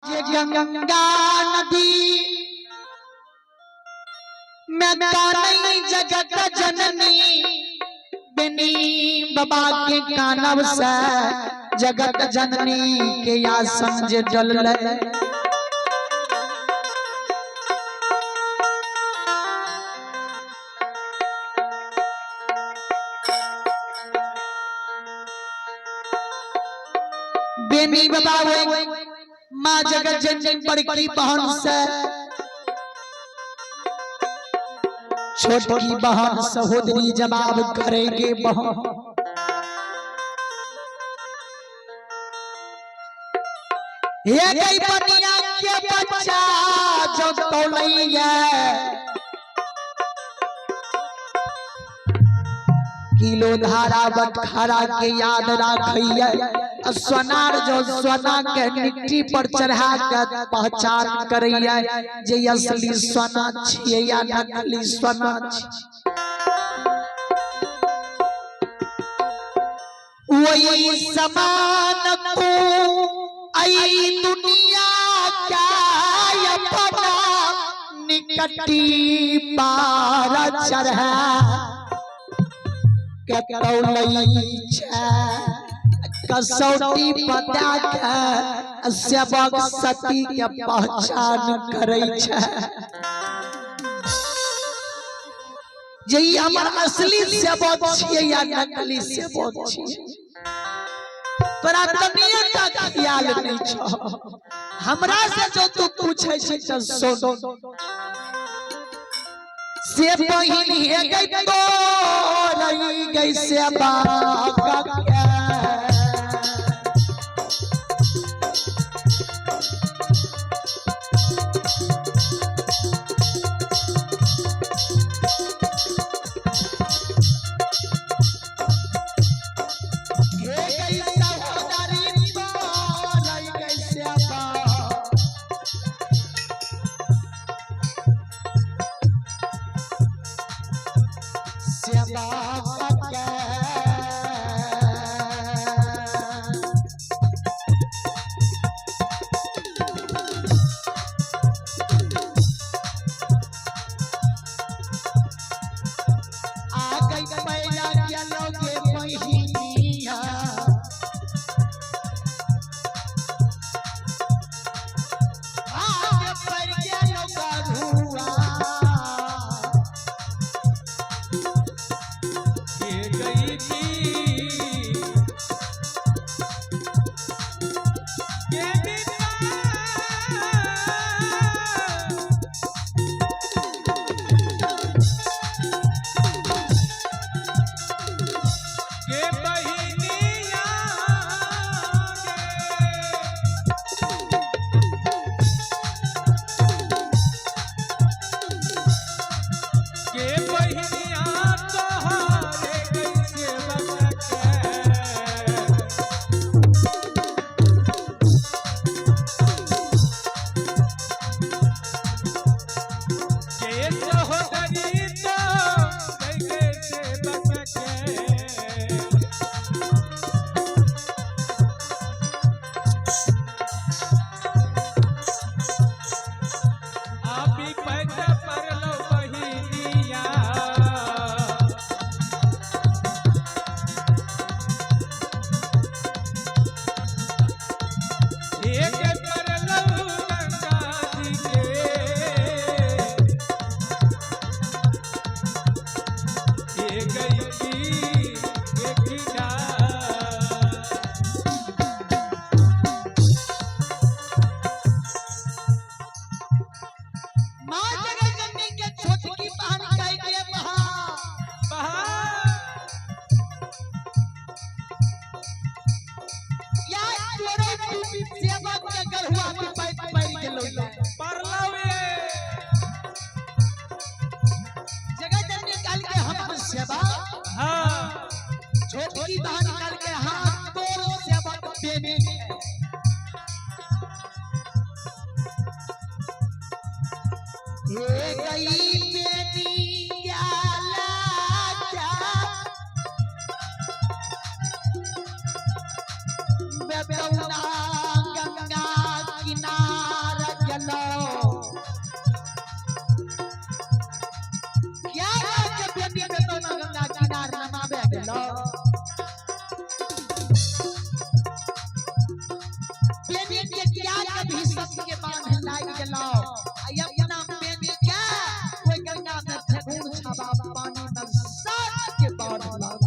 जे गंगा नदी में कानई जगत जननी बिनी बाबा के कानब से जगत जननी के आसन जे डललै। बेनी बाबा ओहि माँ जगत जननी बड़की बहन से छोटकी बहन सहोदरी जवाब करेंगे बहन। ये गई बनिया के बच्चा जो तौलैया किलो धारा बटखारा के याद राखैया, सोनार जो सोना के मिट्टी पर चढ़ा के पहचान करैया जे असली सोना छियै या नकली सोना छियै। वही समान तू आई दुनिया क्या अपना निकटी पार चढ़ा के तौलै छै, कसौटी पता के सेवक सती के पहचान करै छै जे ई हमर असली सेवक छियै या नकली सेवक छियै। तोरा तनिए टा ख्याल नहीं छौ हमरा से, जो तू पूछै छै तऽ सुन से बहिन हे गई तो रही गई सेवा के। हे गई सहोदरी तो रही गई सेवा। सेवा के। आ गई पैया गेलो गे बहिनिया, आगे पड़ गेलो गरुआ। ये गई थी के बिना के बहिनिया गे। के बहिनिया तोहरे गई सेवक के। के सहोदरी तो गई सेवक के। आपी पैत परलो बहिनिया। एक परलो गंगा जी के। ये गई की एक माँ जगत जननी के छोटकी बहन कह के बहा या तोरे सेवक के गरुआ में पैत पड़ गेलो या। परलो ये जगत जननी कहल के हमर सेवा, हाँ छोटकी बहन कहल के हाँ तोर सेवक बेनी है। हे गई बेनी आला क्या बेतौना गंगा किनार। के भी सत्य के बांध लाग गेलौ आ अपना बेनी के ओइ गंगा में ठेहुन छाबा पानी में सात के बांध लाग।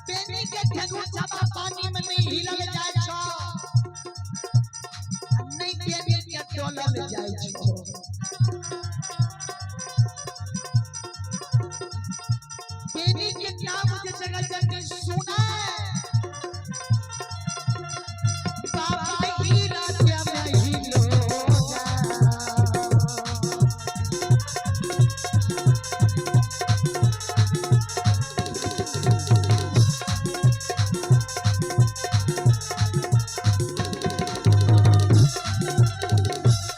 बेनी के ठेहुन छाबा पानी में नहीं हिलल जाय छौ, नहीं बेनी के डोलल जाय छौ। बेनी के नाम जे जगह जननी सुना बाबा हीरा के में हिलो जा।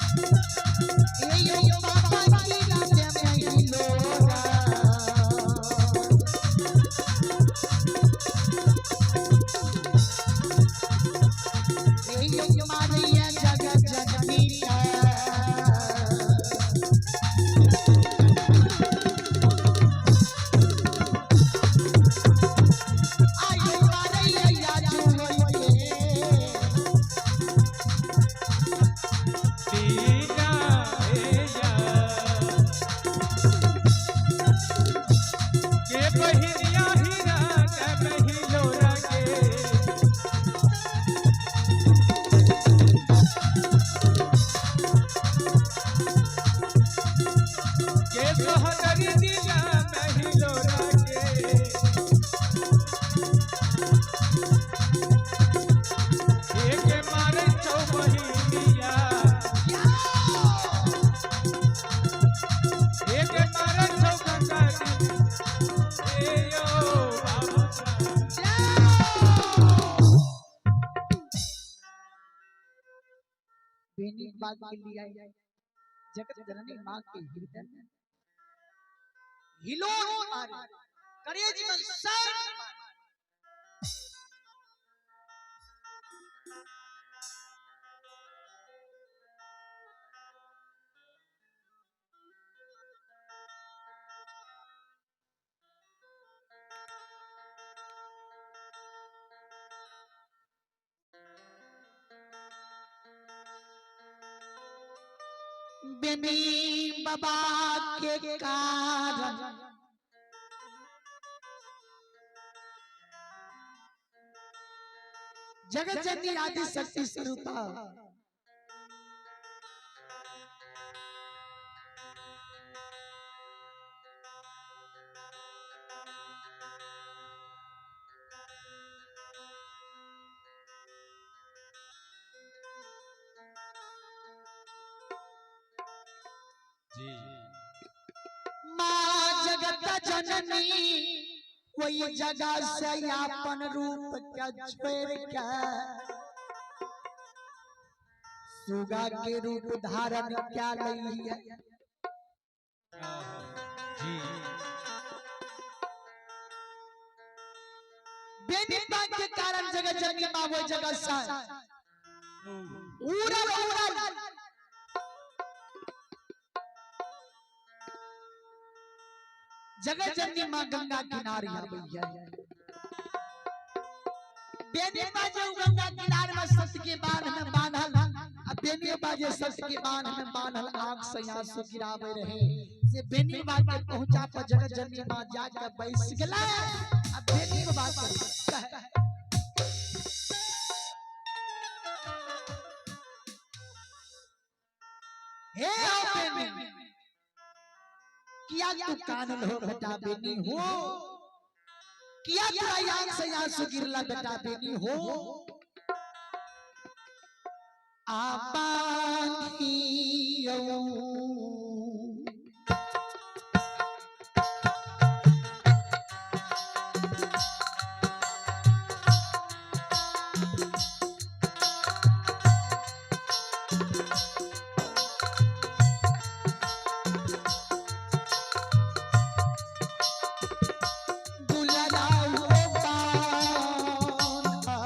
ए यो बाबा हीरा के में हिलो जा। ए यो मारिया जगत जननी का। आयो मारिया या जुलोए। दीना हे या के बहिनिया हीरा के बहिलोरा के के सोहदरी दिला बहिलोरा के एक मारे चौ बहिनिया एक मारे चौ गंगा जी ए यो बाबू बेनी बाग के लिए जगत जननी माँ के हृदय में हिलोर मारे, करेज में सर मारे। बेनी बाबा के कारण जगत जननी आदि शक्ति स्वरूपा जी माँ जगत जननी वही जगह से अपन रूप के छोड़ के सुगा के रूप धारण क्या लई है। जी बेनी बाग के कारण जगत जननी माँ वो जगह से उड़ल उड़ल जगत जननी माँ गंगा किनारे आबैया। बेनी बाजे उ गंगा किनारे में सत के बांध में बांधल आ बेनी बाजे सत के बांध में बांधल आंख से आंसू गिरावे रहे से बेनी बाग के पहुंचा पर जगत जननी माँ जाके बैस गेलै आ बेनी बाग के कहे, हे ओ बेनी किया तू कानल हो बेटा बेनी हो, किया तोरा आंख से आंसू गिरला बेटा बेनी हो। आ दुलराओ बांधा।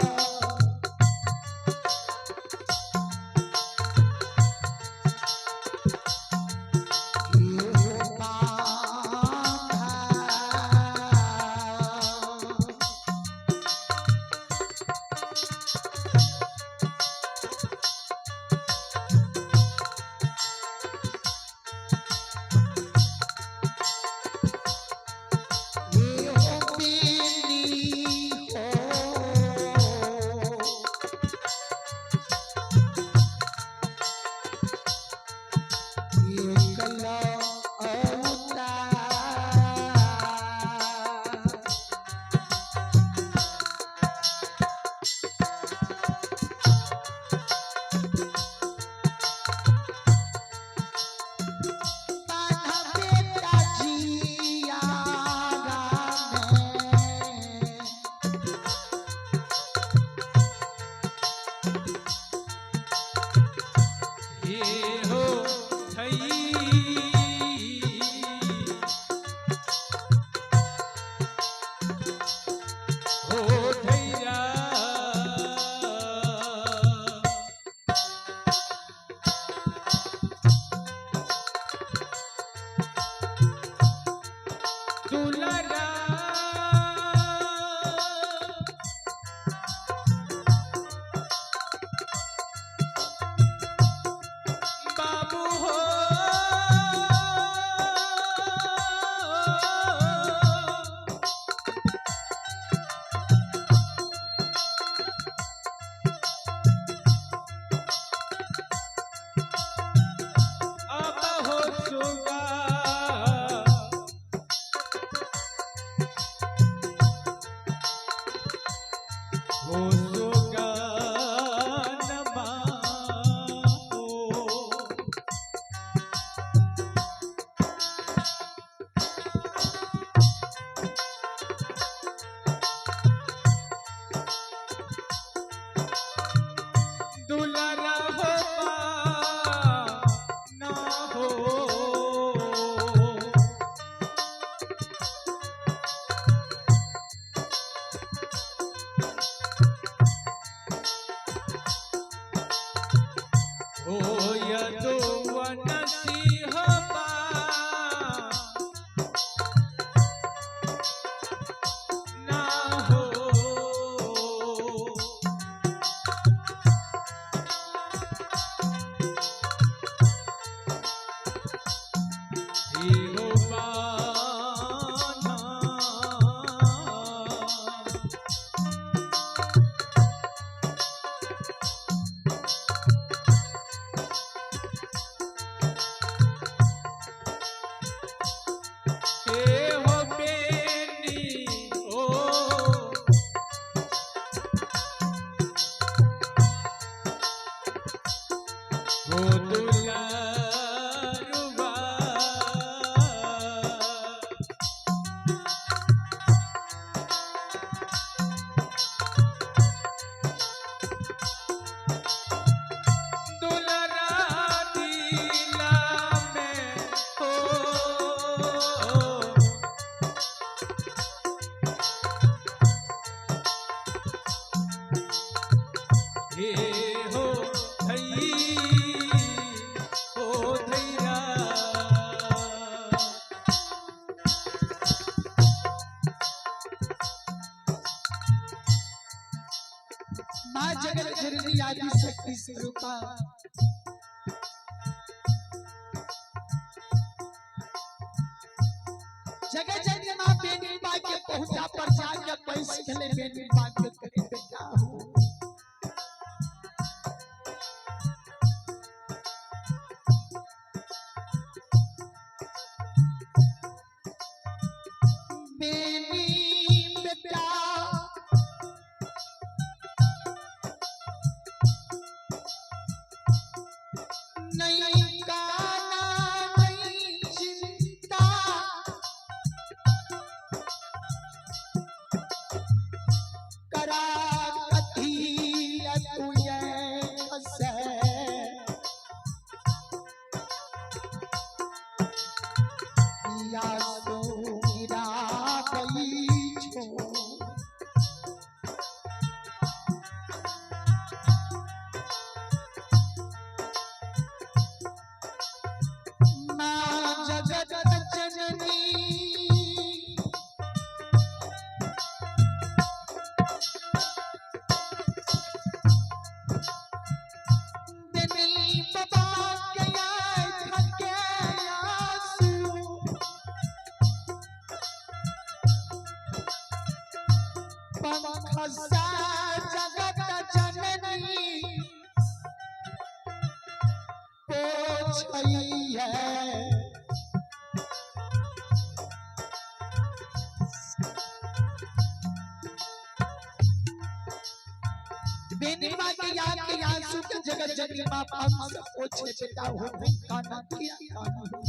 माँ जगत जननी आदि शक्ति स्वरूपा जगत जननी माँ बेनी बा के पहुंचा पर जाके पैसे खेले बेनी बा के करे बेटा हो। बेनी बेटा नहीं गाना नहीं चिंता करा कथी तू ये फसे या तो गिरा गई छो। माँ जगत जननी दिल बाबा के आँख के आंसू पंख सा जगत जननी पोछई है। बेनी माँ के याद के आंसू के जगत जननी माँ पंख से पोछे बेटा हो नहीं काना किया काना हो।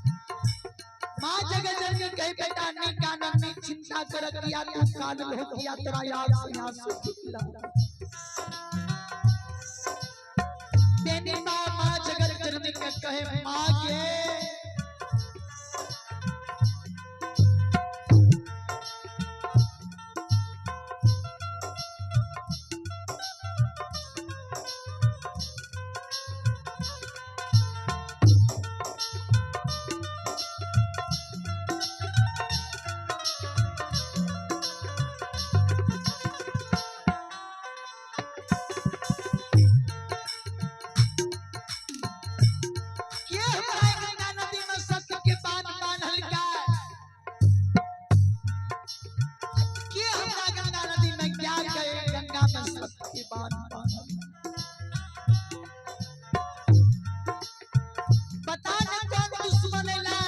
माँ जगत जननी कहे बेटा नहीं काना नहीं चिंता कर किया तू कान हो किया तेरा याद से आंसू निकला। बेनी माँ माँ जगत जननी के कहे माँ के के हमरा गंगा नदी में सत्य के बांध बांधल का के हमरा गंगा नदी में क्या गए गंगा में सत्य के बांध बांधल बता न कौन दुश्मन है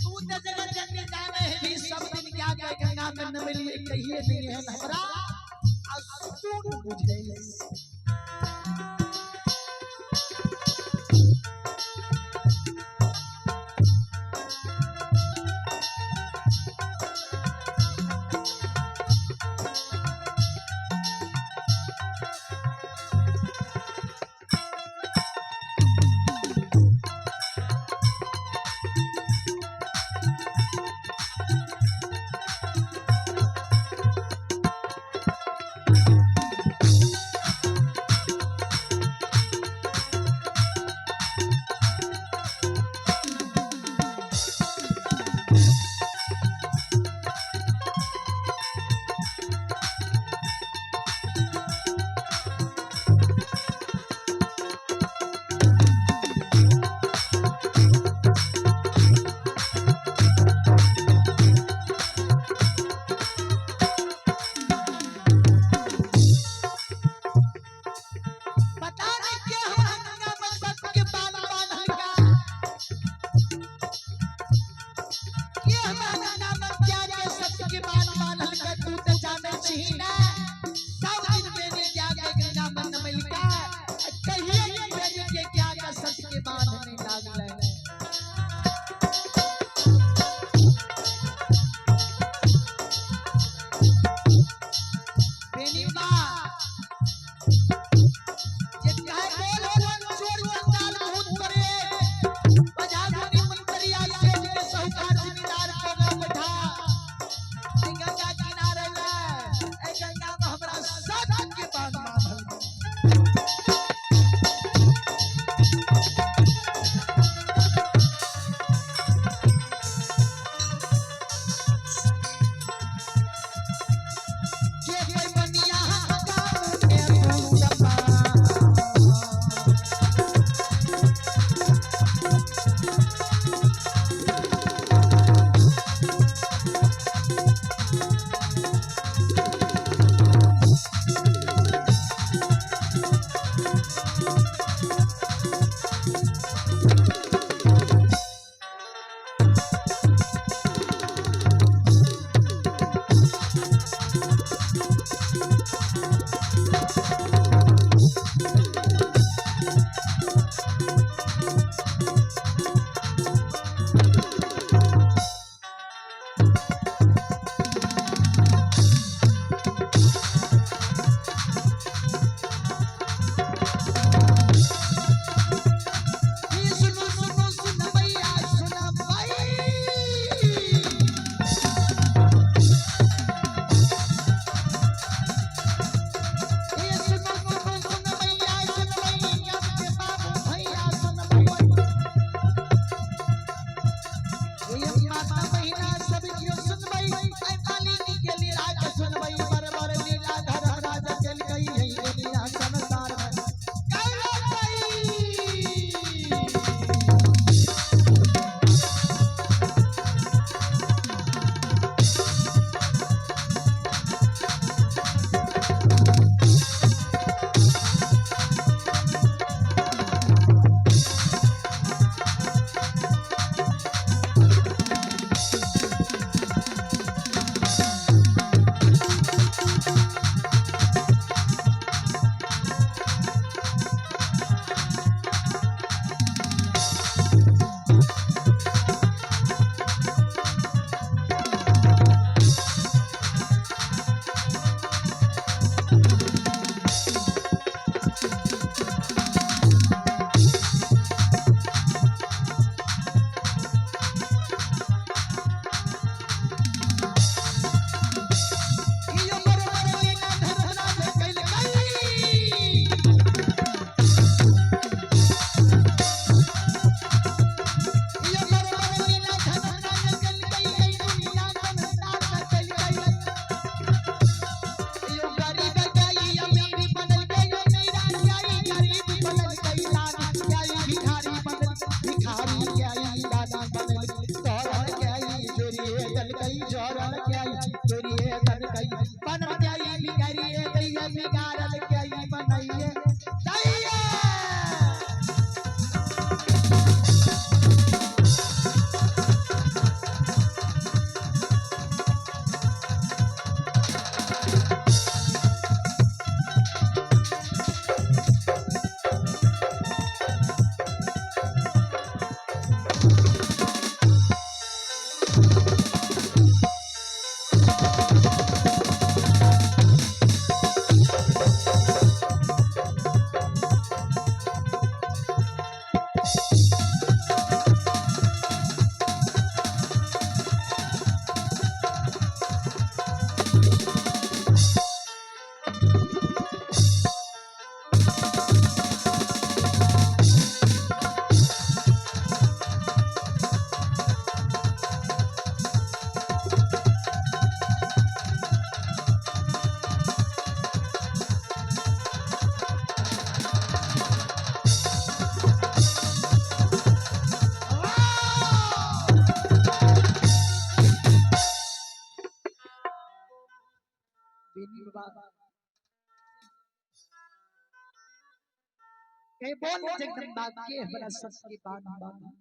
तू तो जगत जननी जाने है भी सब दिन क्या गए गंगा में न मिलिए कहिए नहीं है हमरा आ सुकून बुझे। कहे बोल जगदम्बा के बड़ा सत के बांध बांध।